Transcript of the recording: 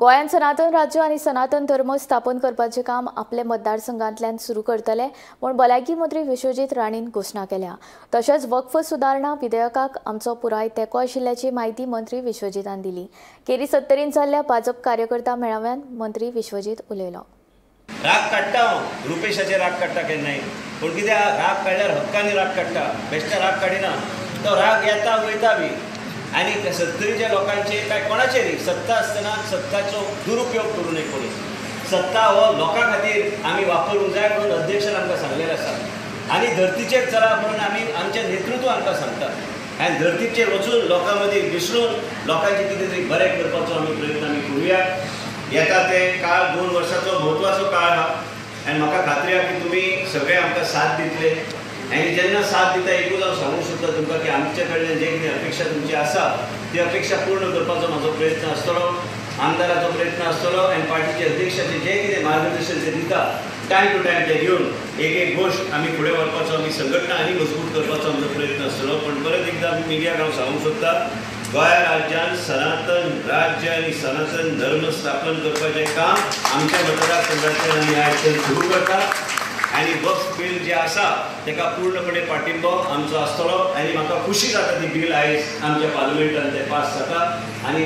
गोंयांत सनातन राज्य आनी सनातन धर्म स्थापन करपाचें काम आपले मतदारसंघांतल्यान सुरू करतले म्हूण भलायकी मंत्री विश्वजीत राणेन घोशणा केल्या. तशेंच वक्फ सुदारणा विधेयकाक आमचो पुराय तेंको आशिल्ल्याची म्हायती मंत्री विश्वजीतान दिली. केरी सत्तरीन जाल्ल्या भाजप कार्यकर्ता मेळाव्यान मंत्री विश्वजीत उलयलो. राग काडटा हांव, रुपेशाचे राग काडटा केन्नाय, पूण कित्याक राग काडल्यार हक्कांनी राग काडटा, बेश्टे राग काडिना. तो राग येता वयता बी. आनी सत्तरीच्या लोकांचे काय कोणाचे न्ही, सत्ता आसतना सत्ताचो दुरुपयोग करूं नये कोणी. सत्ता हो लोकां खातीर आमी वापरूंक जाय म्हणून अध्यक्षान आमकां सांगलेलें आसा. आनी धर्तीचेर चला म्हणून आमी आमचें नेतृत्व आमकां सांगता. आनी धर्तीचेर वचून लोकां मदीं मिसळून लोकांचें कितें तरी बरें करपाचो आमी प्रयत्न आमी करुया. येता ते काळ 2 वर्साचो म्हत्वाचो काळ आहा आनी म्हाका खात्री आहा की तुमी सगळे आमकां साथ दितले. आनी जेन्ना साथ दिता एकूच हांव सांगूंक सोदता तुमकां की आमचे कडल्यान जे कितें अपेक्षा तुमची आसा ती अपेक्षा पूर्ण करपाचो म्हाजो प्रयत्न आसतलो, आमदाराचो प्रयत्न आसतलो. आनी पार्टीचे अध्यक्षाचे जे कितें मार्गदर्शन ते दिता टायम टू टायम ते घेवन एक एक गोश्ट आमी फुडें व्हरपाचो, आमी संघटना आनी मजबूत करपाचो आमचो प्रयत्न आसतलो. पण परत एकदां आमी मिडियाक हांव सांगूंक सोदता, गोंय राज्यान सनातन राज्य आनी सनातन धर्म स्थापन करपाचें काम आमच्या मतदारसंघांतल्यान आमी आयज सुरू करता. आनी वक्फ बील जें आसा ताका पूर्णपणे पाठिंबो आमचो आसतलो. आनी म्हाका खुशी जाता ती बील आयज आमच्या पार्लमेंटान तें पास जाता. आनी